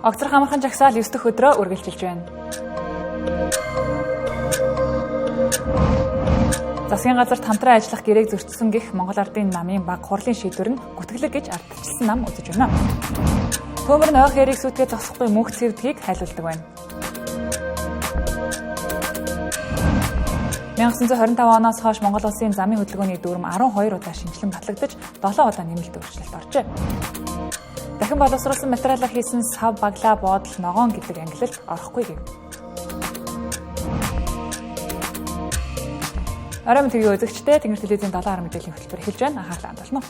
Огцрох амархан жагсаал 9 дахь өдрөө үргэлжилж байна. Засгийн газарт хамтран ажиллах гэрээг зөрчсөн гэх Монгол Ардын намын баг хурлын шийдвэр нь гүтгэлэг гэж ардчилсан нам үзэж байна. Төмөр нь ойх ярийг сүйтгэж зогсохгүй мөнх цэвдгийг хайлуулдаг байна. 1925 оноос хойш Монгол улсын замын хөдөлгөөний дүрм 12 удаа шинэчлэн батлагдаж 7 удаа нэмэлт өөрчлөлт оржээ. Дахин боловсруулсан материалаар хийсэн сав, баглаа, боодол, ногоон гэдэг ангилалд орохгүй гэв. Орой мэнд төвийн үзэгчдээ Тэнгэр телевизийн 7 хар мэдээллийн хөтөлбөр эхэлж байна. Анхаарлаа хандуулна.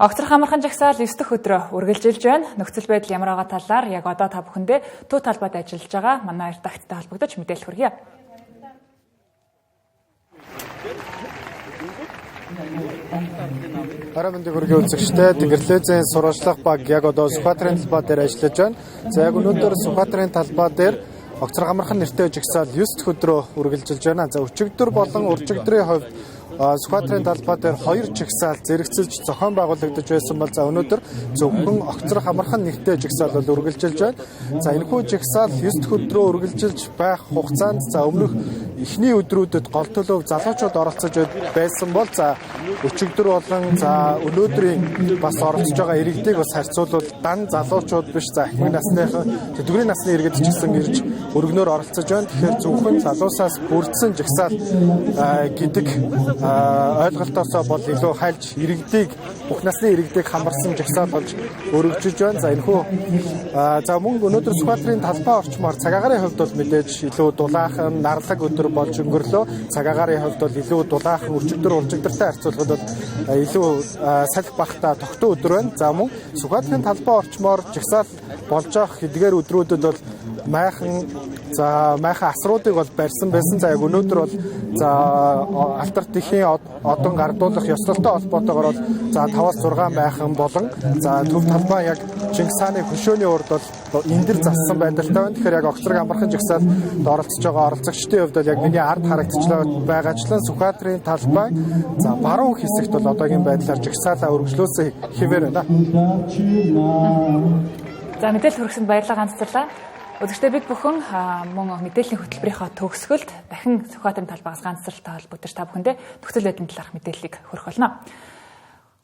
Огцрох амархан жагсаал 9 дахь өдрөө үргэлжилж байна. Нөхцөл байдал ямар байгаа талаар яг одоо та бүхэндээ төв талбайд ажиллаж байгаа манай редакцтай холбогдож мэдээлэл хүргье. Орой мэндийг хүргэе үзэгчдээ Тэнгэрлээзийн сурвалжлах баг яг одоо Сүхбаатарын талбай дээр ажиллаж байна. За яг өнөөдөр Сүхбаатарын талбай дээр Огцрох амархан нэртэй жагсаал 9 дахь өдрөө үргэлжилж байна. За өчигдөр болон уржигдрийн хувьд Сүхбаатарын талбай дээр 2 жагсаал зэрэгцэлж зохион байгуулагдаж байсан бол за өнөөдөр зөвхөн Огцрох амархан нэртэй жагсаал бол үргэлжилж байна. За энэхүү жагсаал 9 дахь өдрөө үргэлжилж байх хугацаанд за өмнөх эхний өдрүүдэд гол төлөв залуучууд оролцож байсан бол за өчигдөр болон за өнөөдрийн бас оролцож байгаа иргэдийг бас харьцуулбал дан залуучууд биш за ахмад насныхан тэдгүрийн насны иргэд ч гэсэн ирж өргөнөөр оролцож байна. Тэгэхээр зөвхөн залуусаас бүрдсэн жагсаал гэдэг ойлголтоосоо бол илүү хальж иргэдийг бүх насны иргэдийг хамарсан жагсаал болж өргөжж байна. За энэхүү за мөн өнөөдөр Сүхбаатарын талбай орчмоор цаг агаарын хувьд бол мэдээж илүү дулаахан нарлаг өдөр болж өнгөрлөө. Цаг агаарын хувьд бол илүү дулаахан өчигдөр улжигдэртэй харьцуулахад бол илүү салхи багтаа тогтун өдөр байна. За мөн Сүхбаатарын талбай орчмоор жагсаал болж байгаа хэдгээр өдрүүдэд бол майхан за майхан асруудыг бол барьсан байсан. За яг өнөөдөр бол за алдарт ихийн одон гардуулах ёслолтой холбоотойгоор бол за 5-6 майхан болон за төв талбай яг Чингис хааны хөшөөний урд бол эндэр зассан байдалтай байна. Тэгэхээр яг Огцрог амархан жагсаалд оролцож байгаа оролцогчдын хувьд бол яг миний ард харагдчихлаа байгаачлан Сүхбаатарын талбай за баруун хэсэгт бол одоогийн байдлаар жагсаалаа өргөжлөөсөн хэвээр байна. За мэдээлэл хүргэсэнд баярлалаа ганцлаа. Үзэгчдээ бид бүхэн мөн мэдээллийн хөтөлбөрийнхөө төгсгөлд дахин Сүхбаатарын талбайгаас ганцлалтай холбогдож та бүхэндээ нөхцөл байдлын талаарх мэдээллийг хүргэх болно.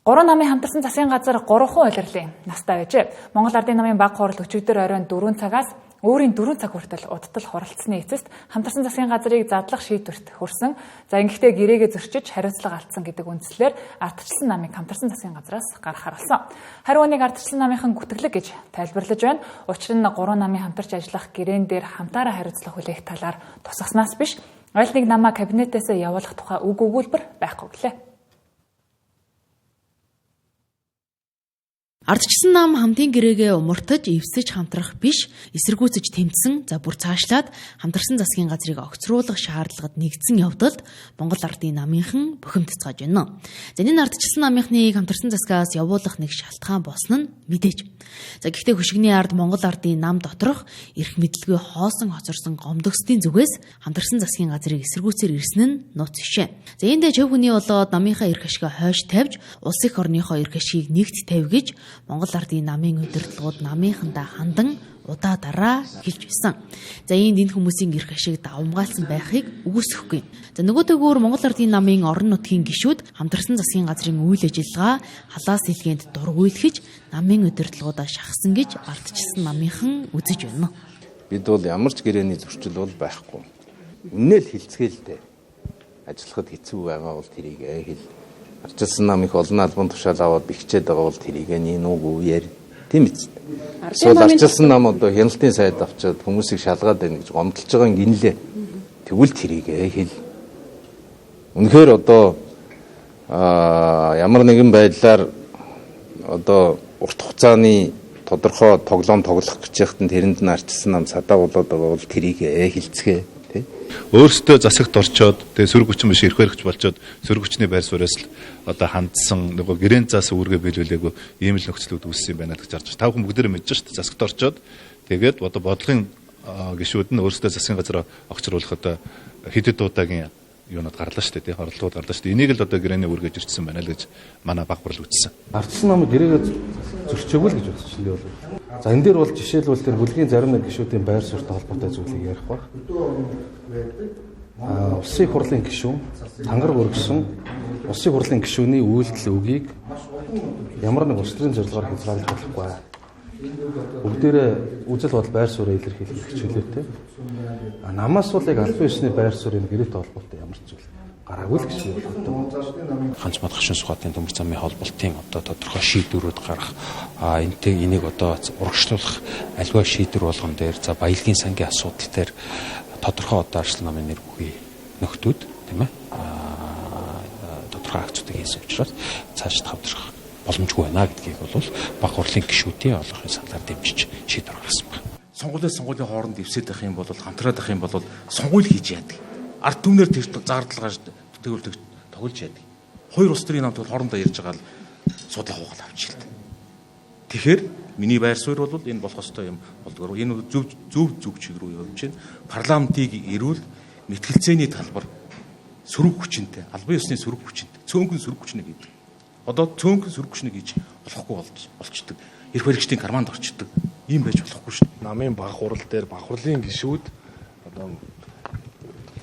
3 намын хамтарсан засгийн газар 3 улирлын настай байжээ. Монгол Ардын намын баг хурал өчигдөр оройн 4 цагаас өөрийн 4 цаг хүртэл удтал хуралцсны эцэст хамтарсан засгийн газрыг задлах шийдвэрт хүрсэн. За ингэхдээ гэрээгээ зөрчиж хариуцлага алдсан гэдэг үндслээр ардчилсан намыг хамтарсан засгийн газраас гаргахаар болсон. Хариу үнийг ардчилсан намынхан гүтгэлэг гэж тайлбарлаж байна. Учир нь 3 намын хамтарч ажиллах гэрээн дээр хамтаараа хариуцлага хүлээх талаар тусгаснаас биш аль нэг намаа кабинетээсээ явуулах тухай үг өгүүлбэр байхгүй гэлээ. Ардчилсан нам хамтын гэрээгээ умартаж, эвсэж хамтрах биш, эсэргүүцэж тэмцсэн, за бүр цаашлаад хамтарсан засгийн газрыг огцруулах шаардлагад нэгдсэн явдалд Монгол Ардын намынхан бухимдцгааж байна. За энэ ардчилсан намынхныг хамтарсан засгаас явуулах нэг шалтгаан болсон нь мэдээж. За гэхдээ хөшигний ард Монгол Ардын нам доторх эрх мэдэлгүй хоосон хоцорсон гомдогсдын зүгээс хамтарсан засгийн газрыг эсэргүүцээр ирсэн нь нууц бишээ. За эндээ чөв хүний болоод намынхаа эрх ашгаа хойш тавьж, улс их орныхоо эрх ашгийг нэгт тавь гэж Монгол Ардын намын удирдлагууд намынхандаа хандан удаа дараа хэлж байсан. За ийнд энэ хүмүүсийн эрх ашиг давамгайлсан байхыг үгүйсэхгүй. За нөгөөтэйгүүр Монгол Ардын намын орон нутгийн гишүүд хамтарсан засгийн газрын үйл ажиллагаа халаас илгээнд дургуйлхэж намын удирдлагуудаа шахсан гэж ардчилсан намынхан үзэж байна. Бид бол ямар ч гэрээний зөрчил бол байхгүй. Үнээл хилцгээл дээ. Ажиллахад хэцүү байгаа бол тэрийг хэл. Ардчилсан нам их олон албан тушаал аваад бэхжээд байгаа бол тэрийг нүүг үеэр тийм биз. Эсвэл ардчилсан нам одоо хяналтын сайд авчиад хүмүүсийг шалгаад байна гэж гомдолж байгаа гинлээ. Тэгвэл тэрийг хэл. Үнэхээр одоо ямар нэгэн байдлаар одоо урт хугацааны тодорхой тоглоом тоглох гэж яхад нь тэрэнд нь ардчилсан нам садаа болоод байгаа бол тэрийг хилцгээ тий. Өөрсдөө засагт орчоод тэгээ сөрөг хүчин биш эрх баригч болчоод сөрөг хүчний байр сууриас л одоо хандсан нөгөө гэрээн заас үүргээ биелүүлээгүй ийм л нөхцлүүд үүссэн юм байна гэж харж байна. Та бүхэн бүгдээрээ мэдж шүү дээ. Засагт орчоод тэгээд одоо бодлогын гишүүд нь өөрсдөө засгийн газар огцруулах одоо хэд хэд удаагийн юунууд гарлаа шүү дээ, оролдлогод гарлаа шүү дээ. Энийг л одоо гэрээний үүргэж ирсэн байна л гэж манай баг хурал үзсэн. Ардчилсан намын гэрээгээ зөрчөөгүй л гэж бодож байна би бол. За энэ дээр бол жишээлбэл тэр бүлгийн зарим нэг гишүүдийн байр суурьтай холбоотой зүйлийг ярих байх. Улсын их хурлын гишүүн тангараг өргөсөн улсын хурлын гишүүний үйлдэл үгийг ямар нэг улс төрийн зорилгоор хязгаарлаж болохгүй. Бүгдээрээ үзэл бодол байр сууриа илэрхийлэх эрх чөлөөтэй. Намаас бол яг албан ёсны байр суурийн гэрээтэй холбоотой ямар ч зүйл гараагүй л гэж би боддог. Ганц мод гашуун Сүхбаатарын төмөр замын холболтын одоо тодорхой шийдвэрүүд гарах, энэтэй энийг одоо урагшлуулах альва шийдвэр болгон дээр, за баялагын сангийн асуудал дээр тодорхой одоо Арслан намын нэр бүхий нөхдүүд тийм тодорхой акцуудыг хийсэн учраас цаашд хамтрах боломжгүй байна гэдгийг бол баг хурлын гишүүдийн олонхын саналаар дэмжиж шийдвэр гаргасан байна. Сонгуулийн сонгуулийн хооронд эвсээд байх юм бол хамтраад байх юм бол сонгуул хийж яадаг. Ард түмнэр тэр зардал гарч тэгвэл тоглож яадаг. Хоёр улс төрийн намд бол хоорондоо ярьж байгаа л судлах хугал авч гэлтэй. Тэгэхээр миний байр суурь бол энэ болох ёстой юм болдгоор энэ зөв зөв зөв чиг рүү явж байна. Парламентыг эрүүл мэтгэлцээний талбар сөрөг хүчинтэй, албан ёсны сөрөг хүчинтэй, цөөнхөн сөрөг хүчнэ гэдэг. Одоо цөөнхөн сөрөг хүчнэ гэж болохгүй болчдөг. Эрх баригчдын карманд орчдөг. Ийм байж болохгүй шүү дээ. Намын баг хурал дээр баг хурлын гишүүд одоо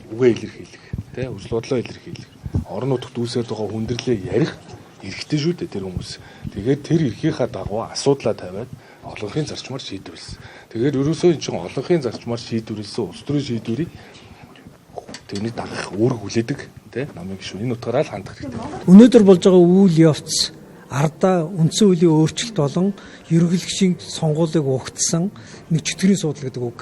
үгээ илэрхийлэх, тэ үзэл бодлоо илэрхийлэх, орон нутагт үүсээд байгаа хүндрэлээ ярих эрхтэй шүү дээ тэр хүмүүс. Тэгээд тэр эрхийнхаа дагуу асуудлаа тавиад олонхын зарчмаар шийдвэрлсэн. Тэгээд ерөөсөө энэ чинь олонхын зарчмаар шийдвэрлсэн улс төрийн шийдвэрийг тэрний дагах үүрэг хүлээдэг, тэ намын гишүүн энэ утгаараа л хандах хэрэгтэй. Өнөөдөр болж байгаа үйл явц ардаа үндсэн хуулийн өөрчлөлт болон ерөнхийлөгчийн сонгуулийг угтсан нэг чөтгөрийн суудал гэдэг үг.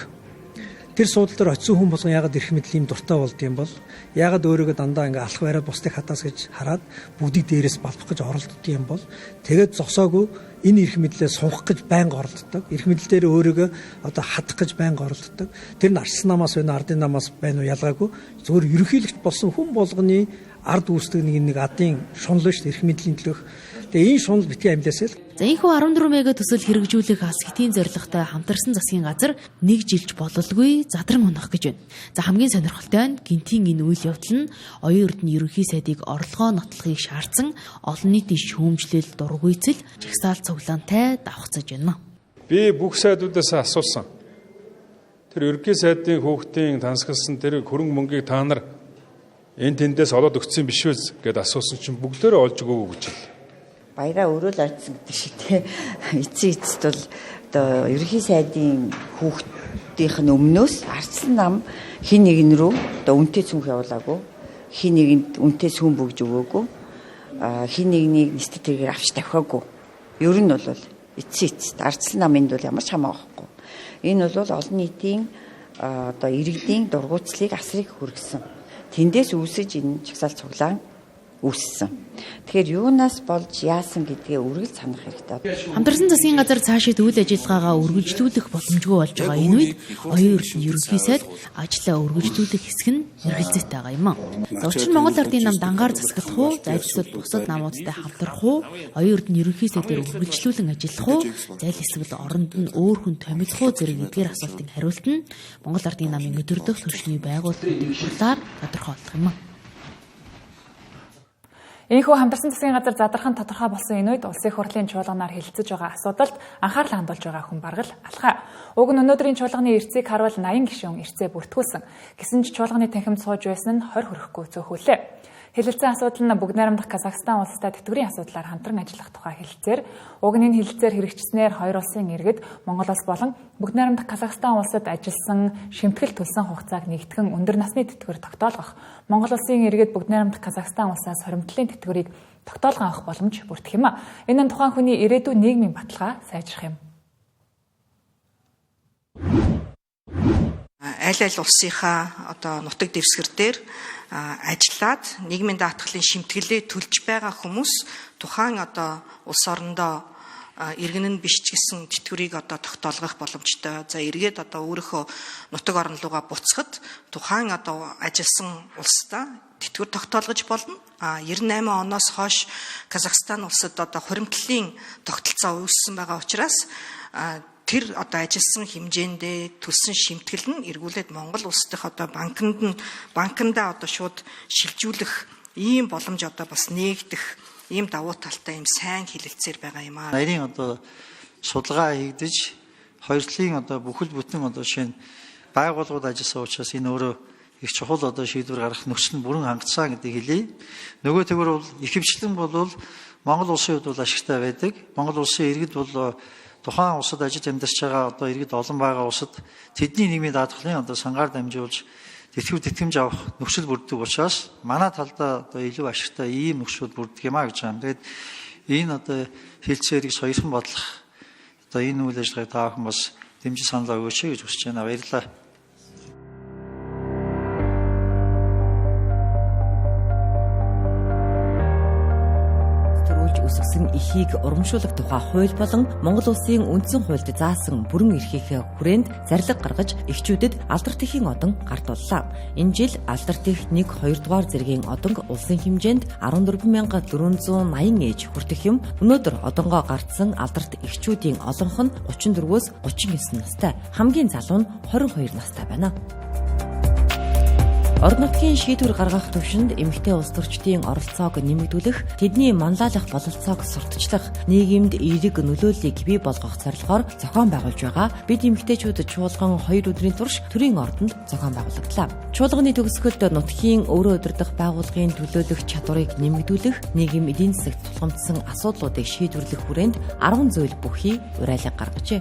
Тэр суудал дээр очисон хүн болгон яагаад эрх мэдэл ийм дуртай болд юм бол, яагаад өөрийгөө дандаа ингээ алах бариад бусдыг хатаас гэж хараад бүгдийг дээрээс балбах гэж оролддог юм бол, тэгээд зогсоогүй энэ эрх мэдлээ сунхах гэж байнга оролддог. Эрх мэдэл дээр өөрийгөө одоо хадах гэж байнга оролддог. Тэр нь арслан намаас байна, ардын намаас байна уу ялгаагүй. Зөвхөн ерөнхийлөгч болсон хүн болгоны ард үүсдэг нэг адын шунал шүү дээ, эрх мэдлийн төлөөх. Тэгээ энэ шунал битгий амьлаасаа л. За энэхүү 14 мега төсөл хэрэгжүүлэх асгтийн зорилготой хамтарсан засгийн газар нэг жилж бололгүй задран унах гэж байна. За хамгийн сонирхолтой нь гинтийн энэ үйл явдал нь оюун эрдэнэ ерөнхий сайдыг орлогоо нотлохыг шаардсан олон нийтийн шүүмжлэл, дургүйцэл, жагсаал цуглаантай давхцаж байна. Би бүх сайдуудаас асуусан. Тэр ерөнхий сайдын хүүхдийн тансагласан тэр хөрөнгө мөнгийг та нар энэ тэндээс олоод өгсөн биш үү гэд асуусан чинь бүгдээрээ олж өгөөгүй гэж хэлээ. Баяраа өөрөө л очсон гэдэг шиг те. Эцсийн эцэст бол одоо ерөнхий сайдын хүүхдийнх нь өмнөөс Арслан нам хин нэгэн рүү одоо үнэтэй цүнх явуулаагүй, хин нэгэнд үнэтэй сүүн бөгж өгөөгүй, хин нэгнийг нисдэг тэргээр авч тавхиагүй. Ер нь бол эцсийн эцэст Арслан намынд бол ямар ч хамаа байхгүй. Энэ бол олон нийтийн одоо иргэдийн дургуутслыг асрыг хүргэсэн. Тэндээс үүсэж энэ жагсаал цуглаан үүссэн. Тэгэхээр юунаас болж яасан гэдгээ үргэлж санах хэрэгтэй. Хамтарсан засгийн газар цаашид үйл ажиллагаагаа үргэлжлүүлэх боломжгүй болж байгаа энэ үед оюун эрдэнэ ерөнхий сайд ажлаа үргэлжлүүлэх хэсэг нь эргэлзээтэй байгаа юм. За учир нь Монгол Ардын нам дангаар засаглах уу, за эсвэл бусад намуудтай хамтрах уу, оюун эрдэнэ ерөнхий сайдаар үргэлжлүүлэн ажиллах уу, зайл эсвэл оронд нь өөр хүн томилох уу зэрэг эдгээр асуултын хариулт нь Монгол Ардын намын өдөрдөх түвшний байгууллагын хурлаар тодорхой болох юм. Энэхүү хамтарсан засгийн газар задархан тодорхой болсон энэ үед улсын хурлын чуулганаар хэлэлцэж байгаа асуудалд анхаарал хандуулж байгаа хүн бараг л алхаа. Уг нь өнөөдрийн чуулганы эрцийг харуул 80 гишүүн эрцээ бүртгүүлсэн. Гэсэн ч чуулганы танхимд сууж байсан нь 20 хүрэхгүй цөөхөлээ. Хэлэлцэн асуудал нь бүгд найрамдах Казахстан улстай тэтгэврийн асуудлаар хамтран ажиллах тухай хэлэлцээр уг нь энэ хэлэлцээр хэрэгжсэнээр хоёр улсын иргэд Монгол улс болон бүгд найрамдах Казахстан улсад ажилласан шимтгэл төлсөн хугацааг нэгтгэн өндөр насны тэтгэвэр тогтоолгох, Монгол улсын иргэд бүгд найрамдах Казахстан улсаас хоримтлалын тэтгэврийг тогтоолгон авах боломж бүрдэх юм. Энэ нь тухайн хүний ирээдүйн нийгмийн баталгаа сайжрах юм. Аль аль улсынхаа одоо нутаг дэвсгэр дээр ажиллаад нийгмийн даатгалын шимтгэлээ төлж байгаа хүмүүс тухайн одоо улс орондоо иргэн нь биш ч гэсэн тэтгэврийг одоо тогтоолгох боломжтой. За эргээд одоо өөрийнхөө нутаг орн руугаа буцахад тухайн одоо ажилласан улсдаа тэтгэвэр тогтоолгож болно. А 98 оноос хойш Казахстан улсад одоо хуримтлалын тогтолцоо үүссэн байгаа учраас тэр одоо ажилласан хэмжээндээ төлсөн шимтгэл нь эргүүлээд Монгол улс дахь одоо банкндаа одоо шууд шилжүүлэх ийм боломж одоо бас нээгдэх ийм давуу талтай ийм сайн хэлэлцээр байгаа юм аа. Нарийн одоо судалгаа хийгдэж хоёр талын одоо бүхэл бүтэн одоо жишээ нь байгууллагууд ажилласан учраас энэ өөрөө их чухал одоо шийдвэр гаргах нөхцөл нь бүрэн хангацсан гэдгийг хэлье. Нөгөө тэгвэр бол ихэвчлэн бол Монгол улсын хувьд бол ашигтай байдаг. Монгол улсын иргэд бол тухайн улсад ажиллаж амьдарч байгаа одоо иргэд олон байгаа улсад тэдний нийгмийн даатгалын одоо сангаар дамжуулж тэтгэвэр тэтгэмж авах нөхцөл бүрддэг учраас манай талдаа одоо илүү ашигтай ийм нөхцөл бүрддэг юм а гэж байна. Тэгээд энэ одоо хэлцээрийг соёрхон бодлох одоо энэ үйл ажиллагааг та бүхэн бас дэмжиж санал өгөөч гэж хүсэж байна. Баярлалаа. Өсгсөн эхийг урамшуулах тухай хууль болон Монгол улсын үндсэн хуульд заасан бүрэн эрхийнхээ хүрээнд зарлиг гаргаж эхчүүдэд алдарт эхийн одон гардууллаа. Энэ жил алдарт эх 1 2 дугаар зэргийн одонг улсын хэмжээнд 14480 ээж хүртэх юм. Өнөөдөр одонгоо гардсан алдарт эхчүүдийн олонх нь 34-өөс 39 настай. Хамгийн залуу нь 22 настай байна. Орон нутгийн шийдвэр гаргах төвшөнд эмэгтэй улс төрчдийн оролцоог нэмэгдүүлэх, тэдний манлайлах бололцоог сурталчлах, нийгэмд эерэг нөлөөллийг бий болгох зорилгоор зохион байгуулж байгаа бид эмэгтэйчүүд чуулган 2 өдрийн турш төрийн ордонд зохион байгуулагдлаа. Чуулганы төгсгөлд нутгийн өөрөө удирдах байгууллагын төлөөлөх чадварыг нэмэгдүүлэх, нийгэм эдийн засагт тулгамдсан асуудлуудыг шийдвэрлэх хүрээнд 10 зүйл бүхий уриалга гаргажээ.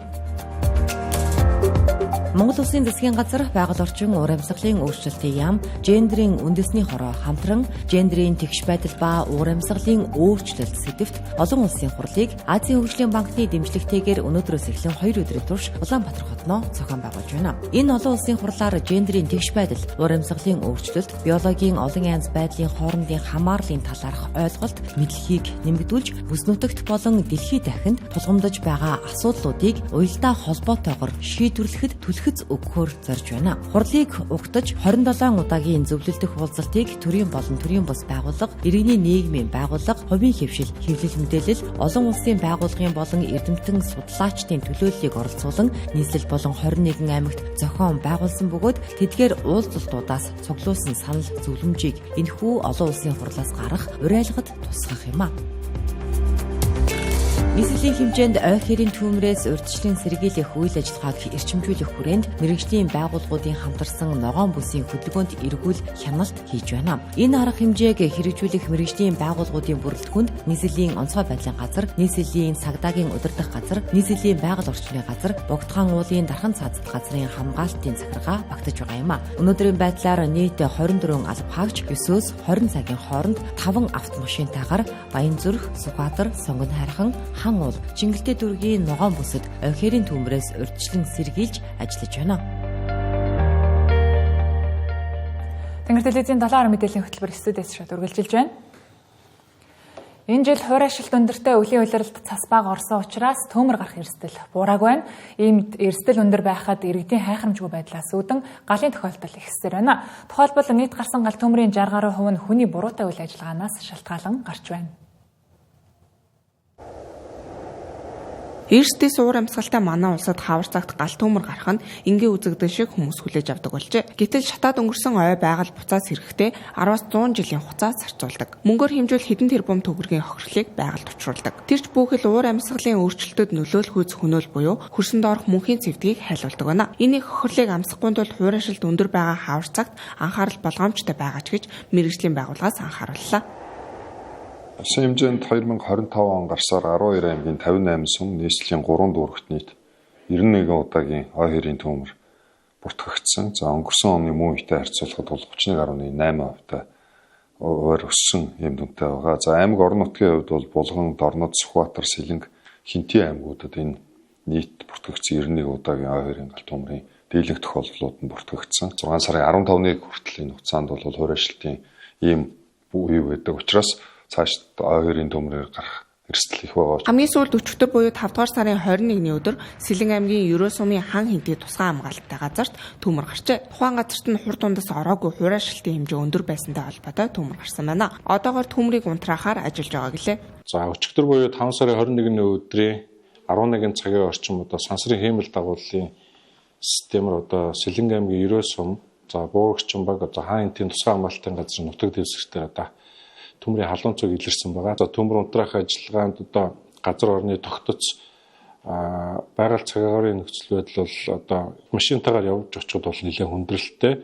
Монгол Улсын засгийн газар байгаль орчин уур амьсгалын өөрчлөлтийн яам, гендрийн үндэсний хороо хамтран гендрийн тэгш байдал ба уур амьсгалын өөрчлөлт сэдэвт олон улсын хурлыг Азийн хөгжлийн банкны дэмжлэгтэйгээр өнөөдрөөс эхлэн 2 өдрийн турш Улаанбаатар хотноо зохион байгуулж байна. Энэ олон улсын хурлаар гендрийн тэгш байдал, уур амьсгалын өөрчлөлт, биологийн олон янз байдлын хоорондын хамаарлын талаарх ойлголт, мэдлэгийг нэмэгдүүлж бүс нутагт болон дэлхийд дахинд тулгамдаж байгаа асуудлуудыг уялдаа холбоотойгоор шийдвэрлэхэд түлхэц өгөхөөр зорж байна. Хурлыг угтаж 27 удаагийн зөвлөлдөх уулзалтыг төрийн болон төрийн бус байгууллага, иргэний нийгмийн байгууллага, хувийн хэвшил, хэвлэл мэдээлэл, олон улсын байгууллагын болон эрдэмтэн судлаачдын төлөөллийг оролцуулан нийслэл болон 21 аймагт зохион байгуулсан бөгөөд тэдгээр уулзалтуудаас цуглуулсан санал зөвлөмжийг энэхүү олон улсын хурлаас гарах уриалгад тусгах юм а. Нийслэлийн хэмжээнд ой хэрийн түүмрээс урьдчилан сэргийлэх үйл ажиллагааг эрчимжүүлэх хүрээнд мэргэжлийн байгууллагуудын хамтарсан ногоон бүсийн хөдөлгөөнд эргүүл хяналт хийж байна. Энэ арга хэмжээг хэрэгжүүлэх мэргэжлийн байгууллагуудын бүрэлдэхүүнд нийслэлийн онцгой байдлын газар, нийслэлийн цагдаагийн удирдах газар, нийслэлийн байгаль орчны газар, Богдхан уулын дархан цаазат газрын хамгаалтын захиргаа багтаж байгаа юм а. Өнөөдрийн байдлаар нийт 24 алба хаагч 9-өөс 20 цагийн хооронд 5 автомашинтайгаар Баянзүрх, Сүхбаатар, Сонгон хайрхан, Хан уул, Чингэлтэй дүүргийн ногоон бүсэд ой хэрийн түүмрээс урьдчилан сэргийлж ажиллаж байна. Тэнгэр телевизийн 7 хар мэдээллийн хөтөлбөр студиэс шууд үргэлжилж байна. Энэ жил хуурайшилт өндөртэй өвлийн улиралд цас бага орсон учраас төмөр гарах эрсдэл буураагүй байна. Ийм эрсдэл өндөр байхад иргэдийн хайхрамжгүй байдлаас үүдэн галын тохиолдол ихсээр байна. Тухайлбал нийт гарсан гал төмрийн 60 гаруй хувь нь хүний буруутай үйл ажиллагаанаас шалтгаалan гарч байна. Эрсдээс уур амьсгалтай манай улсад хавар цагт гал төмөр гарах нь энгийн үзэгдэл шиг хүмүүс хүлээж авдаг болжээ. Гэтэл шатаад өнгөрсөн ой байгаль буцаас хэрэгтээ 10-аас 100 жилийн хугацаа зарцуулдаг. Мөнгөөр хэмжүүл хэдэн тэрбум төгрөгийн хохирлыг байгальд учруулдаг. Тэр ч бүхэл уур амьсгалын өөрчлөлтөд нөлөөлөхүйц хөнөөл буюу хөрсөн доорх мөнхийн цэвдгийг хайлуулдаг байна. Энэ хохирлыг амсахгүй тул хуурайшилт өндөр байгаа хавар цагт анхаарал болгоомжтой байгаа ч гэж мэргэжлийн байгууллагаас анхаарууллаа. Улсын хэмжээнд 2025 он гарсаар 12 аймгийн 58 сум нийслэлийн 3 дүүрэгт нийт 91 удаагийн ой хэрийн төмөр бүртгэгдсэн. За өнгөрсөн оны мөн үетэй харьцуулахад бол 31.8% та өссөн юм дүнтэй байгаа. За аймаг орон нутгийн хувьд бол Булган, Дорнод, Сүхбаатар, Сэлэнг, Хинтээ аймагуудад энэ нийт бүртгэгдсэн 91 удаагийн ой хэрийн гал төмрийн дийлэнх тохиолдлууд нь бүртгэгдсэн. 6 сарын 15-ны хүртэл энэ хугацаанд бол хувь ашиглалтын ийм үе байдаг учраас цааш ой хэрийн төмрээр гарах Эрсдэл их байгаа. Хамгийн сүүлд өчигдөр буюу 5 дугаар сарын 21-ний өдөр Сэлэн аймгийн Ерөө сумын хан хинтээ тусгай хамгаалалттай газарт төмөр гарчээ. Тухайн газарт нь хур дундаас ороогүй хураашилтын хэмжээ өндөр байсантай холбоотой төмөр гарсан байна. Одоогоор төмрийг унтраахаар ажиллаж байгаа гэлээ. За өчигдөр буюу 5 сарын 21-ний өдрийн 11 цагийн орчим одоо сансрын хиймэл дагууллын системээр одоо Сэлэн аймгийн Ерөө сум, за Буурагчин баг, одоо хаан хинтийн тусгай хамгаалалтын газрын нутаг дэвсгэртээ одоо төмрийн халуун цуг илэрсэн байгаа. За төмөр унтраах ажиллагаанд одоо газар орны тогтоц байгаль цагаагаар нөхцөл байдал бол одоо машинтайгаар явж очиход бол нэлээд хүндрэлтэй.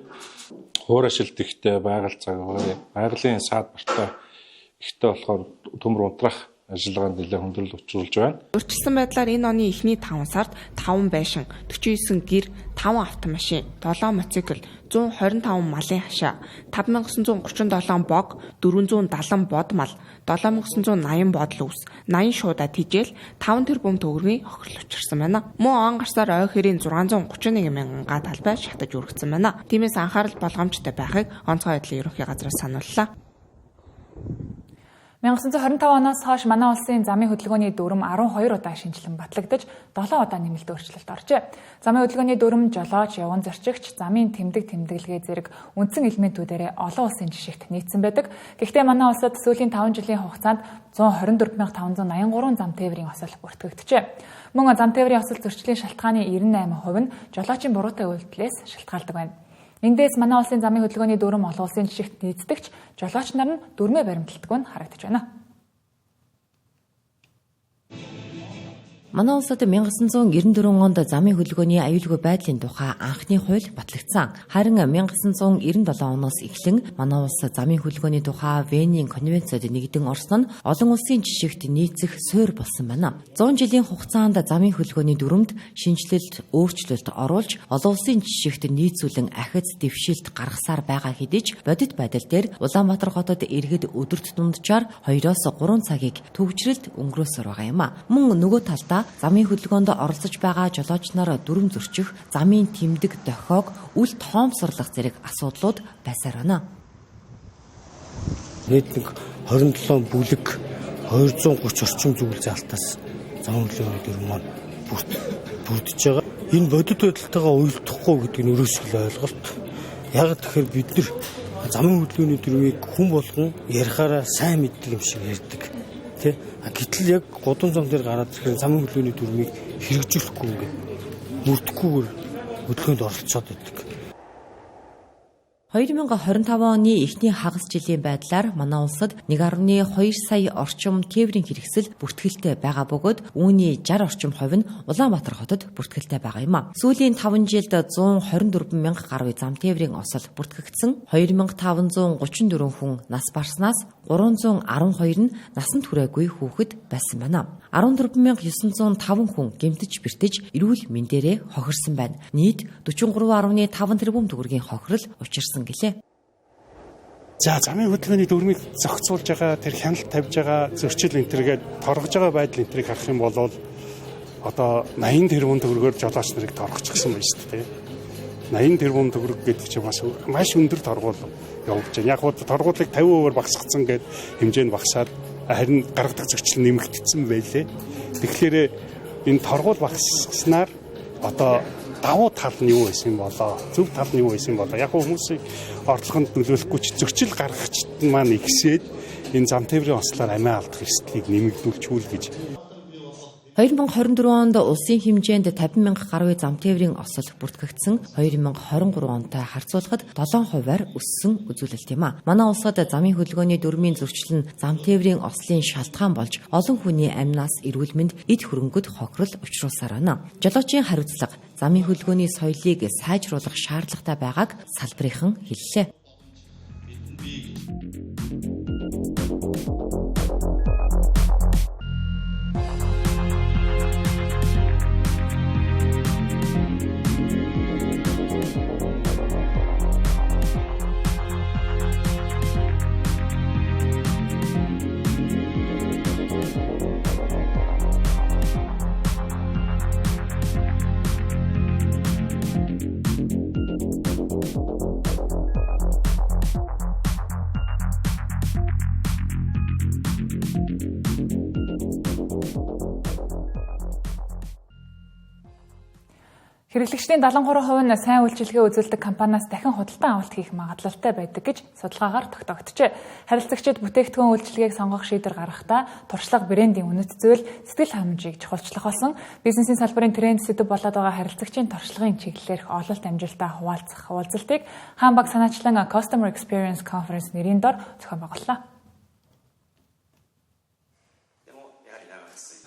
Хуурашилт ихтэй, байгаль цагаагаар байгалийн саад бартай ихтэй болохоор төмөр унтраах ажиллагаанд нэлээд хүндрэл учруулж байна. Урьдчилсан байдлаар энэ оны эхний 5 сард 5 байшин, 49 гэр, 5 автомашин, 7 мотоцикл, 125 малын хашаа, 5937 бог, 470 бод мал, 7980 бодол өвс, 80 шуудаа тижээл 5 тэрбум төгрөгийн хохирол учирсан байна. Мөн он гарсаар ой хэрийн 631 мянган га талбай шатаж үргэсэн байна. Тиймээс анхаарал болгоомжтой байхыг онцгой байдлын ерөнхий газраас санууллаа. 1925 оноос хойш манай улсын замын хөдөлгөөний дүрэм 12 удаа шинжилэн батлагдаж 7 удаа нэмэлт өөрчлөлт оржээ. Замын хөдөлгөөний дүрэм жолооч, явган зорчигч, замын тэмдэг тэмдэглэгээ зэрэг үндсэн элементүүдээрээ олон улсын жишгт нийцсэн байдаг. Гэхдээ манай улсад сүүлийн 5 жилийн хугацаанд 124,583 зам тээврийн осол бүртгэгджээ. Мөн зам тээврийн осол зөрчлийн шалтгааны 98% нь жолоочийн буруутай үйлдэлээс шалтгаалдаг байна. Эндээс манай улсын замын хөдөлгөөний дүрэм олон улсын жишгт нийцдэгч жолооч нар нь дүрмээ баримталдаг нь харагдаж байна. Манай улсад 1994 онд замын хөдөлгөөний аюулгүй байдлын тухай анхны хууль батлагдсан. Харин 1997 оноос эхлэн манай улс замын хөдөлгөөний тухай Венийн конвенцид нэгдэн орсон нь олон улсын жишгт нийцэх суурь болсон байна. 100 жилийн хугацаанд замын хөдөлгөөний дүрэмд шинэчлэлт, өөрчлөлт оруулж олон улсын жишгт нийцүүлэн ахиц дэвшилт гаргасаар байгаа хэдий ч бодит байдал дээр Улаанбаатар хотод иргэд өдөрт дунджаар 2-3 цагийг төвжрэлд өнгөрөөсөр байгаа юм а. Мөн нөгөө талдаа замын хөдөлгөөнд оролцож байгаа жолооч нар дүрэм зөрчих, замын тэмдэг дохиог үл тоомсорлох зэрэг асуудлууд байсаар байна. Нийт нэг 27 бүлэг 230 орчим зүйл залтаас замын хөдөлгөөний дүрэм маань бүрдэж байгаа. Энэ бодит байдалтайгаа уялдахгүй гэдэг нь ерөөсөө ойлголт. Яг тэгэхээр бид нар замын хөдөлгөөний дүрмийг хүн болгон ярихаараа сайн мэддэг юм шиг ярьдаг. Тэ? Гэтэл яг гудам зам дээр гараад ирэхээр замын хөдөлгөөний дүрмийг хэрэгжүүлэхгүй ингээд мөрдөхгүйгээр хөдөлгөөнд оролцоод байдаг. 2025 оны эхний хагас жилийн байдлаар манай улсад 1.2 сая орчим тээврийн хэрэгсэл бүртгэлтэй байгаа бөгөөд үүний 60 орчим хувь нь Улаанбаатар хотод бүртгэлтэй байгаа юм а. Сүүлийн 5 жилд 124 мянга гаруй зам тээврийн осол бүртгэгдсэн. 2534 хүн нас барснаас 312 нь насанд хүрээгүй хүүхэд байсан байна. 14905 хүн гэмтэж бэртэж эрүүл мэндээрээ хохирсон байна. Нийт 43.5 тэрбум төгрөгийн хохирол учирсан гэлээ. За замын хөдөлгөөний дүрмийг зохицуулж байгаа, тэр хяналт тавьж байгаа зөрчил энэ төргээд торгож байгаа байдал энэ төрийг харах юм бол одоо 80 тэрбум төгрөгөөр жолооч нарыг торгочихсон байна шүү дээ. 80 тэрбум төгрөг гэдэг чинь бас маш өндөр торгуул явуулж байна. Яг хуу торгуулыг 50%-аар багасгацсан гэд хэмжээ нь багасаад харин гаргадаг зөрчил нэмэгдсэн байлээ. Тэгэхээр энэ торгуул багасгаснаар одоо давуу тал нь юу байсан болоо, зөв тал нь юу байсан болоо. Яг хүмүүсийг орлогонд нөлөөлөхгүй ч зөрчил гаргагчд маань ихсээд энэ зам тээврийн ослоор амиа алдах эрсдлийг нэмэгдүүлчихүүл гэж. 2024 онд улсын хэмжээнд 50 мянга гаруй зам тээврийн осол бүртгэгдсэн. 2023 онтой харьцуулахад 7%-аар өссөн үзүүлэлт юм а. Манай улсад замын хөдөлгөөний дүрмийн зөрчил нь зам тээврийн ослын шалтгаан болж олон хүний амнаас эрүүл мэнд эд хөрөнгөд хохирол учруулсаар байна. Жолоочийн хариуцлага замын хөдөлгөөний соёлыг сайжруулах шаардлагатай байгааг салбарынхан хэллээ. Хэрэглэгчдийн 73% нь сайн үйлчилгээ үзүүлдэг компаниас дахин худалдан авалт хийх магадлалтай байдаг гэж судалгаагаар тогтоогджээ. Харилцагчид бүтээгдэхүүн үйлчилгээг сонгох шийдвэр гаргахдаа туршлага, брендийн үнэт зүйл, сэтгэл хангамжийг чухалчлах болсон. Бизнесийн салбарын тренд сэдэв болоод байгаа харилцагчийн туршлагын чиглэлээрх ололт амжилтаа хуваалцах уулзалтыг Хаан баг санаачлан Customer Experience Conference нэрийн дор зохион байгууллаа.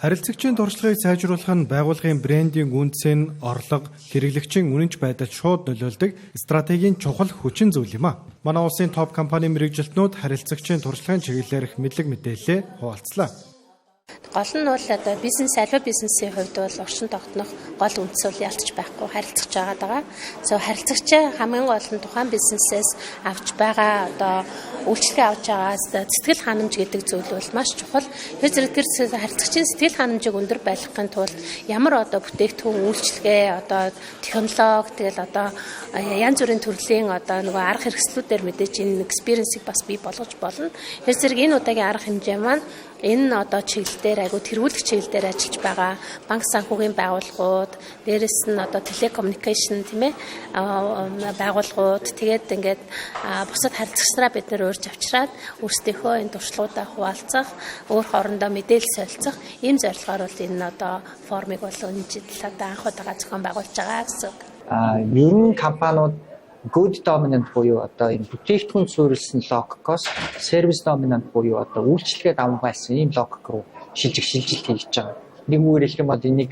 Харилцагчийн туршлагыг сайжруулах нь байгууллагын брендинг үндсэн, орлого, хэрэглэгчийн үнэнч байдалд шууд нөлөөлдөг стратегийн чухал хүчин зүйл юм а. Манай улсын топ компани мэргэжилтнүүд харилцагчийн туршлагын чиглэлээрх мэдлэг мэдээллээ хуваалцлаа. Гол нь бол одоо бизнес, альва бизнесийн хувьд бол орчин тогтнох гол үндэс бол ялцч байхгүй харилцагч байгаа даа. So харилцагчаа хамгийн гол нь тухайн бизнесээс авч байгаа одоо үйлчилгээ авч байгаа сэтгэл ханамж гэдэг зүйл бол маш чухал. Тэр зэрэг тэр харилцагчийн сэтгэл ханамжийг өндөр байлгахын тулд ямар одоо бүтээгдэхүүн үйлчилгээ, одоо технологи, тэгэл одоо янз бүрийн төрлийн одоо нөгөө арга хэрэгслүүдээр мэдээж энэ experience-ийг бас бий болгож болно. Тэр зэрэг энэ удаагийн арга хэмжээ маань энэ одоо чиглэл дээр айгуу тэргүүлэх чиглэл дээр ажиллаж байгаа банк санхүүгийн байгууллагууд, дээрэс нь одоо телекоммуникашн тийм байгууллагууд, тэгээд ингээд бусад харилцагч нараа бид нэр урьж авчираад өөрсдийнхөө энэ туршлагуудаа хуваалцах, өөр хоорондоо мэдээлэл солилцох ийм зорилгоор бол энэ одоо форумыг бол энэ жил одоо анх удаага зохион байгуулж байгаа гэсэн үг. Ер нь компаниуд good dominant буюу одоо энэ бүтээгдэхүүн суурилсан логикоос service dominant буюу одоо үйлчилгээ давамгайлсан ийм логик руу шилжих шилжилт хийж байгаа. Нэг үгээр хэлэх юм бол энийг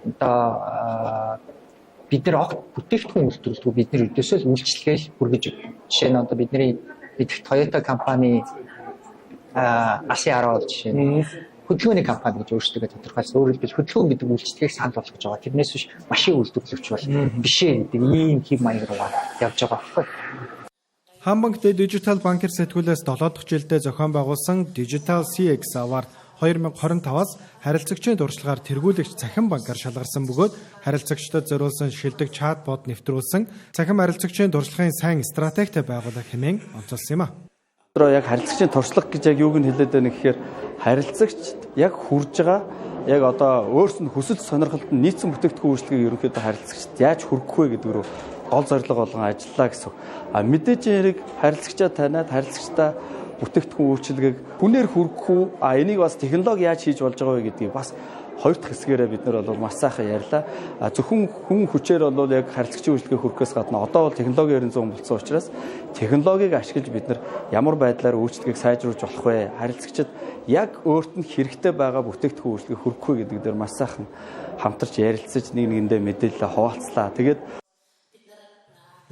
одоо бид нар огт бүтээгдэхүүн үйлдвэрлэдэг, бид нар өдөөсөө л үйлчилгээ л хүргэж өгдөг. Жишээ нь одоо бидний мэдэх Toyota компани алсын 10 бол жишээ нь хөдөлгөөний компани гэж өөрсдөө тодорхойлсон. Өөрөөр хэлбэл хөдөлгөөн гэдэг үйлчилгээг санал болгож байгаа. Тэрнээс биш машин үйлдвэрлэгч бол биш ээ гэдэг ийм хэв маяг руугаа явж байгаа байхгүй. Хаан банк дижитал банкир сэтгүүлээс 7 дахь жилдээ зохион байгуулсан Digital CX Award 2025-аас харилцагчийн туршлагаар тэргүүлэгч цахим банкар шалгарсан бөгөөд харилцагчдад зориулсан шилдэг чатбот нэвтрүүлсэн цахим харилцагчийн туршлагын сайн стратегтэй байгууллага хэмээн онцолсон юм а. Одоо яг харилцагчийн туршлага гэж яг юуг нь хэлээд байна гэхээр харилцагчд яг хүрж байгаа яг одоо өөрс нь хүсэл сонирхолд нь нийцсэн бүтээгдэхүүн үйлчилгээг ерөнхийдөө харилцагчд яаж хүргэх вэ гэдэг рүү гол зорилго болгон ажиллаа гэсэн. А мэдээж хэрэг харилцагчаа таниад харилцагчдаа бүтээгдэхүүн үйлчилгээг хүнээр хүргэх үү, а энийг бас технологи яаж хийж болж байгаа вэ гэдгийг бас хоёр дахь хэсгээрээ бид нар бол маш сайхан ярьлаа. Зөвхөн хүн хүчээр бол яг харилцагчийн үйлчилгээ хүргэхээс гадна одоо бол технологи 900 болсон учраас технологиг ашиглаж бид нар ямар байдлаар үйлчилгээг сайжруулж болох вэ? Харилцагчид яг өөрт нь хэрэгтэй байгаа бүтээгдэхүүн үйлчилгээ хүргэх вэ гэдэг дээр маш сайхан хамтарч ярилцаж нэг нэгэндээ мэдээлэл хуваалцлаа. Тэгээд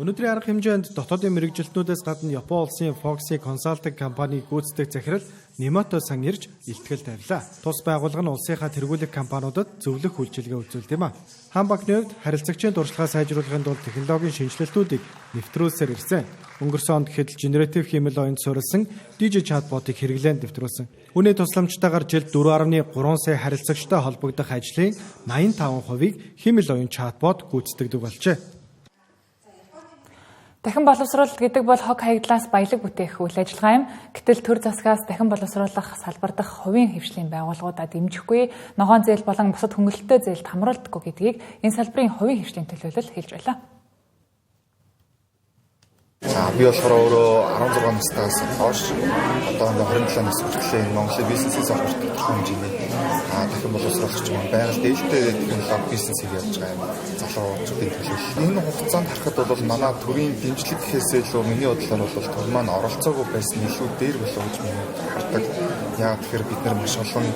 өнөөдрийн арга хэмжээнд дотоодын мэргэжилтнүүдээс гадна Япон улсын Foxy Consulting компаниг гүйцэтгэх захирал Немото сан ирж илтгэл тавилаа. Тус байгууллага нь улсынхаа тэргүүлэх компаниудад зөвлөх үйлчилгээ үзүүлдэг юм а. Хаан банкны хувьд харилцагчийн туршлагаа сайжруулахын тулд технологийн шинэчлэлтүүдийг нэвтрүүлсээр ирсэн. Өнгөрсөн онд гэхэд генератив хиймэл оюунд суурилсан DJ чатботыг хэрэглээнд нэвтрүүлсэн. Үүний тусламжтайгаар жилд 4.3 сая харилцагчтай холбогдох ажлын 85%-ийг хиймэл оюун чатбот гүйцэтгэдэг болжээ. Дахин боловсруулалт гэдэг бол хог хаягдлаас баялаг бүтээх үйл ажиллагаа юм. Гэтэл төр засгаас дахин боловсруулах салбар дахь хувийн хэвшлийн байгууллагуудаа дэмжихгүй, ногоон зээл болон бусад хөнгөлөлттэй зээлд хамруулдаггүй гэдгийг энэ салбарын хувийн хэвшлийн төлөөлөл хэлж байлаа. Би болохоор өөрөө 16 настаас хойш одоо 27 нас хүртэл энэ Монголын бизнесийн салбарт тодорхой хэмжээний дахин боловсруулагч юм байгаль дээлтэй технологи бизнесийг явж байгаа юм залуучуудын төлөөлөл. Энэ хугацаанд харахад бол манай төрийн дэмжлэг гэхээс илүү миний бодлоор бол төр маань оролцоогүй байсан илүү дээр болов гэж миний хардаг. Яагаад тэгэхээр бид нар маш олон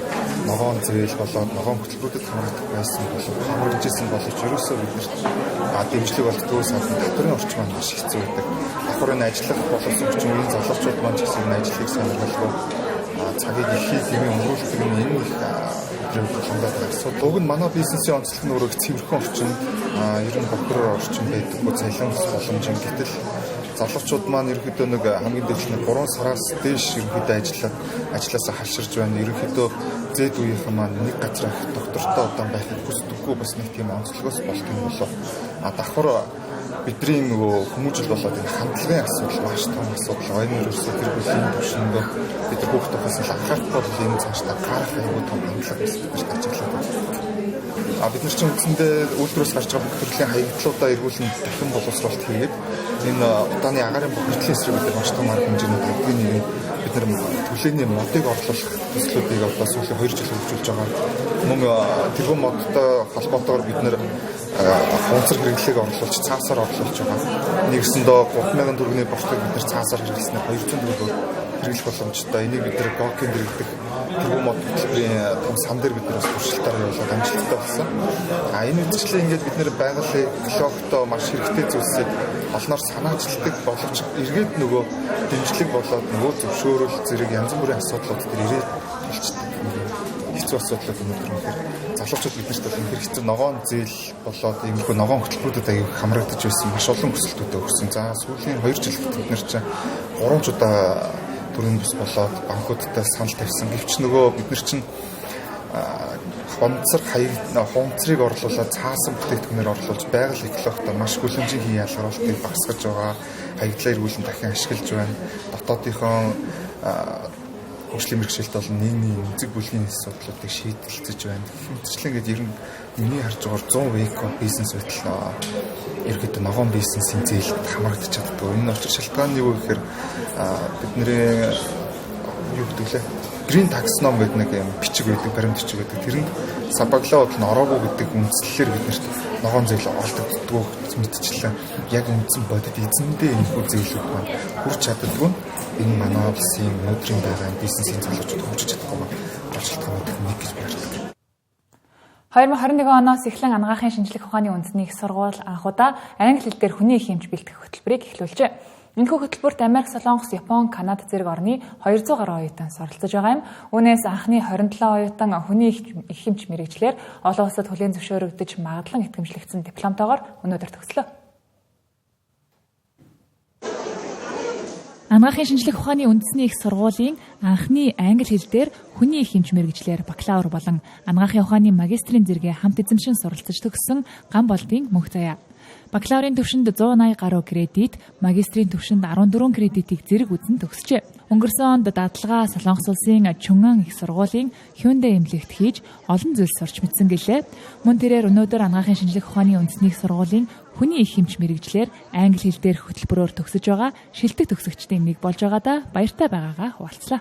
ногоон зээл болоод ногоон хөтөлбөрүүдэд хамрагдах байсан болов хамрагдж исэн боловч ерөөсөө биднэрт дэмжлэг болдгоо сайхан татварын орчин маань маш хэцүү байдаг. Давхар энэ ажиллах боловсон хүчин үеийн залуучууд маань ч гэсэн энэ ажлыг сонирхолгүй цагийг ихээр хэмээн өнгөрүүлдэг нь энэ их бидний хандаад байгаа асуудал. Уг нь манай бизнесийн онцлог нь өөрөө цэвэрхэн орчин, ер нь бохир орчин байдаггүй цалин ус боломж юм. Гэтэл залуучууд маань ерөнхийдөө нэг хамгийн дээд нь 3 сараас дээш ерөнхийдөө ажилласаа халширж байна. Ерөнхийдөө зэд үеийнхэн маань нэг газар их доктортой удаан байхыг хүсдэггүй бас нэг тийм онцлогоос болт юм болов. Давхар бидний нөгөө хүмүүжил болоод энэ хандлагын асуудал маш том асуудал. Оюун ерөөсөө гэр бүлийн түвшиндөө бид нар хүүхд тухайс л анхаарахгүй бол энэ цаашдаа гарах аюул том хандлага бас бид нарт ажиглаад байна. Бид нар чинь үндсэндээ үйлдвэрээс гарч байгаа бүх төрлийн хаягдлуудаа эргүүлэн дахин боловсруулалт хийгээд энэ удааны агаарын бохирдлын эсрэг бид нар маш том арга хэмжээний тавьдгийн нэг нь бид нар төлөөний модыг орлуулах төслүүдийг одоо сүүлийн 2 жил хөгжүүлж байгаа. Мөн тэрхүү модтой холбоотойгоор бид нар хунцар хэрэглээг орлуулж цаасаар орлуулж байгаа. Нэгсэндээ 3000 төгрөгийн бортыг бид нар цаасаар хэрэглэснээр 200 төгрөгөөр хэрэглэх боломжтой. Энийг бид нар Гокийн хэрэглэх тэрхүү мод хөтөлбөрийн том сан дээр бид нар бас туршилтаар явуулаад амжилттай болсон. А энэ үдшилээ ингээд бид нар байгалийн экологтой маш хэрэгтэй зүйлсийг олноор санаачилдаг боловч эргээд нөгөө дэмжлэг болоод нөгөө зөвшөөрөл зэрэг янз бүрийн асуудлууд дээр ирээд болчдөг. Хэцүү асуудлууд өнөөдөр үнэхээр залуучууд биднэрт бол үнэхээр хэцүү ногоон зээл болоод иймэрхүү ногоон хөтөлбөрүүдэд аяг хамрагдаж байсан маш олон хүсэлтүүдээ өгсөн. За сүүлийн 2 жилд бид нар чинь 3 ч удаа төрийн бус болоод банкудтай санал тавьсан. Гэвч нөгөө бид нар чинь хунцар хунцрыг орлуулаад цаасан бүтээгдэхүүнээр орлуулж байгаль экологтой маш хүлэмжийн хий ялгаруултыг багасгаж байгаа. Хаягдлаа эргүүлэн дахин ашиглаж байна. Дотоодынхоо хөгжлийн бэрхшээлт болон нийгмийн эмзэг бүлгийн асуудлуудыг шийдэлцэж байна. Гэх мэтчлэн ингээд ер нь миний харж байгаагаар 100% эко бизнес байтал ерөөдөө ногоон бизнесийн зээлд хамрагдаж чаддаг. Энэ нь учир шалтгаан нь юу гэхээр бидний юу гэдэг лээ? Green Taxonomy гэдэг нэг юм бичиг байдаг, баримт бичиг байдаг. Тэрэнд сабаглаа бодол нь ороогүй гэдэг үндслэлээр биднэрт ногоон зээл олдогддгоо мэдчихлээ. Яг үндсэн бодит эзэндээ энэхүү зээлүүд маань хүрч чаддаггүй нь энэ манай улсын өнөөдрийн байгаа бизнесийн залуучууд хөгжиж чадахгүй байгаа гол шалтгаануудын нэг гэж би хардаг. 2021 оноос эхлэн анагаахын шинжлэх ухааны үндэсний их сургууль анх удаа англи хэл дээр хүний их эмч бэлтгэх хөтөлбөрийг эхлүүлжээ. Энэхүү хөтөлбөрт Америк, Солонгос, Япон, Канада зэрэг орны 200 гаруй оюутан суралцж байгаа юм. Үүнээс анхны 27 оюутан хүний их эмч мэрэгчлэр олон улсад хүлээн зөвшөөрөгдөж магадлан итгэмжлэгдсэн дипломтойгоор өнөөдөр төгслөө. Анагаахын шинжлэх ухааны үндэсний их сургуулийн анхны англи хэл дээр хүний их эмч мэргэжлэр бакалавр болон анагаахын ухааны магистрийн зэрэгээ хамт эзэмшин суралцж төгссөн Гам болдын мөнх заяа. Бакалаврын түвшинд 180 гаруй кредит, магистрийн түвшинд 14 кредитийг зэрэг үзэн төгсжээ. Өнгөрсөн онд дадлага Солонгос улсын Чүнган их сургуулийн Hyundai эмнэлэгт хийж олон зүйл сурч мэдсэн гэлээ. Мөн тэрээр өнөөдөр анагаахын шинжлэх ухааны үндэсний их сургуулийн хүний их эмч мэргэжлэр англи хэл дээрх хөтөлбөрөөр төгсөж байгаа шилдэг төгсөгчдийн нэг болж байгаадаа баяртай байгаагаа хуваалцлаа.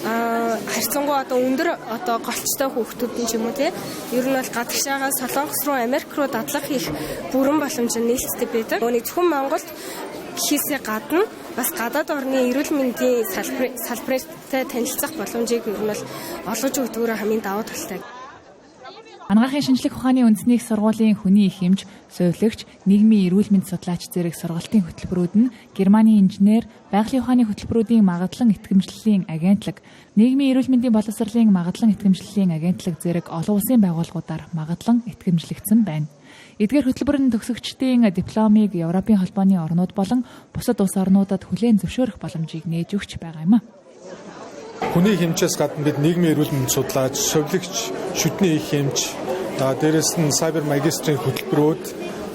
Харьцангуй одоо өндөр одоо голчтой хүүхдүүд нь ч юм уу те ер нь бол гадагшаага Солонгос руу Америк руу дадлага хийх бүрэн боломж нь нээлттэй байдаг. Үүний зөвхөн Монголд гэхээсээ гадна бас гадаад орны эрүүл мэндийн салбартай танилцах боломжийг ер нь бол олгож өгдөгөөрөө хамгийн давуу талтай. Анагаахын шинжлэх ухааны үндэсний их сургуулийн хүний их эмч, сувилагч, нийгмийн эрүүл мэнд судлаач зэрэг сургалтын хөтөлбөрүүд нь Германы инженер, байгалийн ухааны хөтөлбөрүүдийн магадлан итгэмжлэлийн агентлаг, нийгмийн эрүүл мэндийн боловсролын магадлан итгэмжлэлийн агентлаг зэрэг олон улсын байгууллагуудаар магадлан итгэмжлэгдсэн байна. Эдгээр хөтөлбөр нь төгсөгчдийн дипломыг Европын холбооны орнууд болон бусад улс орнуудад хүлээн зөвшөөрөх боломжийг нээж өгч байгаа юм а. Хүний хэмжээс гадна бид нийгмийн эрүүл мэнд судлаач, совилогч, шүдний их хэмж, дээрэс нь сайбер магистрийн хөтөлбөрүүд,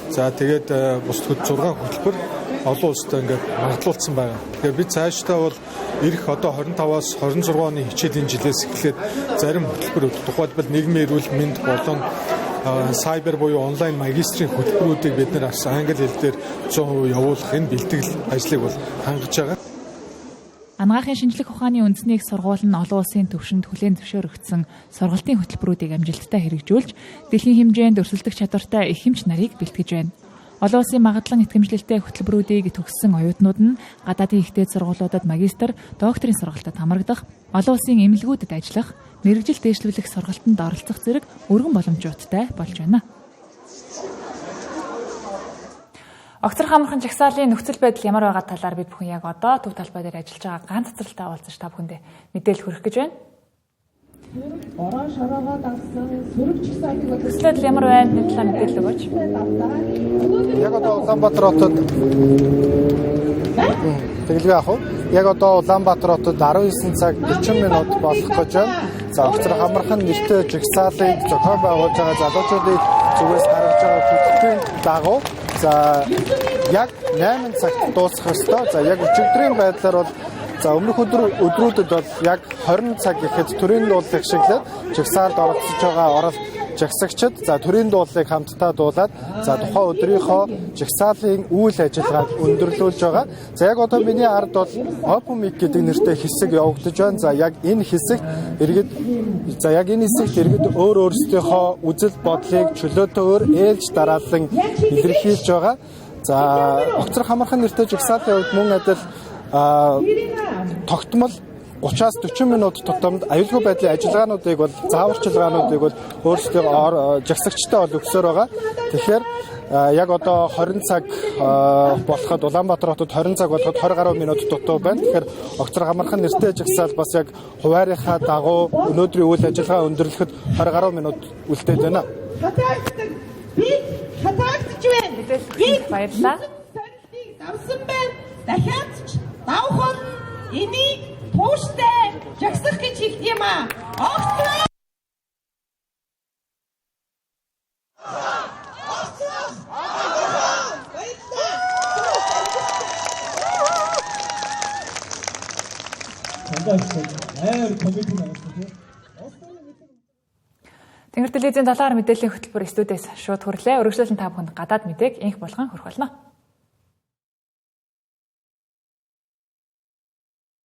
за тэгээд бусад 6 хөтөлбөр олон улстай ингээд магадлуулсан байгаа. Тэгэхээр бид цаашдаа бол ирэх одоо 25-аас 26 оны хичээлийн жилээс эхлээд зарим хөтөлбөрүүд, тухайлбал нийгмийн эрүүл мэнд болон сайбер буюу онлайн магистрийн хөтөлбөрүүдийг бид нар англи хэл дээр 100% явуулах энэ бэлтгэл ажлыг бол хангаж байгаа. Анагаахын шинжлэх ухааны үндэсний их сургууль нь олон улсын түвшинд хүлээн зөвшөөрөгдсөн сургалтын хөтөлбөрүүдийг амжилттай хэрэгжүүлж, дэлхийн хэмжээнд өрсөлдөх чадвартай их эмч нарыг бэлтгэж байна. Олон улсын магадлан итгэмжлэлтэй хөтөлбөрүүдийг төгссөн оюутнууд нь гадаадын их дээд сургуулиудад магистр, докторийн сургалтад хамрагдах, олон улсын эмнэлгүүдэд ажиллах, мэргэжил дэвшлүүлэх сургалтанд оролцох зэрэг өргөн боломжуудтай болж байна. Огцор хамархан жагсаалын нөхцөл байдал ямар байгаа талаар бид бүхэн яг одоо төв талбай дээр ажиллаж байгаа ганц цэцэрлэлтэй уулзаж та бүхэндээ мэдээлэл хүргэх гэж байна. Нөхцөл байдал ямар байна? Энэ талаар мэдээлэл өгөөч. Яг одоо Улаанбаатар хотод тэгэлгүй яах вэ? Яг одоо Улаанбаатар хотод 19 цаг 40 минут болох гэж байна. За огцор хамархан нэртэй жагсаалыг зохион байгуулж байгаа залуучуудыг зүгээс гаргаж байгаа хөтөлбөрийн дагуу за яг 8 цагт дуусах ёстой. За яг өчигдрийн байдлаар бол за өмнөх өдрүүдэд бол яг 20 цаг гэхэд төрийн дуулах шиглээд жагсаалд оролцож байгаа жагсагчид за төрийн дуулыг хамтдаа дуулаад за тухайн өдрийнхөө жагсаалын үйл ажиллагааг өндөрлүүлж байгаа. За яг одоо миний ард бол Open Mic гэдэг нэртэй хэсэг явагдаж байна. За яг энэ хэсэгт иргэд өөр өөрсдийнхөө үзэл бодлыг чөлөөтэйгээр ээлж дараалан илэрхийлж байгаа. За огцрох хамархан нэртэй жагсаалын хувьд мөн адил тогтмол 30-аас 40 минут тутамд аюулгүй байдлын ажиллагаануудыг бол зааварчилгаануудыг бол өөрсдөө жагсагчтай бол өгсөөр байгаа. Тэгэхээр яг одоо 20 цаг болоход Улаанбаатар хотод 20 цаг болоход 20 гаруй минут дутуу байна. Тэгэхээр огцрох хамархан нэртэй жагсаал бас яг хуваарийнхаа дагуу өнөөдрийн үйл ажиллагаа өндөрлөхөд 20 гаруй минут үлдээд байна. Бид хатаагдж байна. Бид баярлалаа. Давсан байна. Дахиад ч давх болно. Энийг тууштай жагсах гэж хэлдэг юм аа. Огцроо. Тэнгэр телевизийн 7 хар мэдээллийн хөтөлбөр студиэс шууд хүрлээ. Өргөжлөлн та бүхэнд гадаад мэдээг инх болгон хүргэх болно.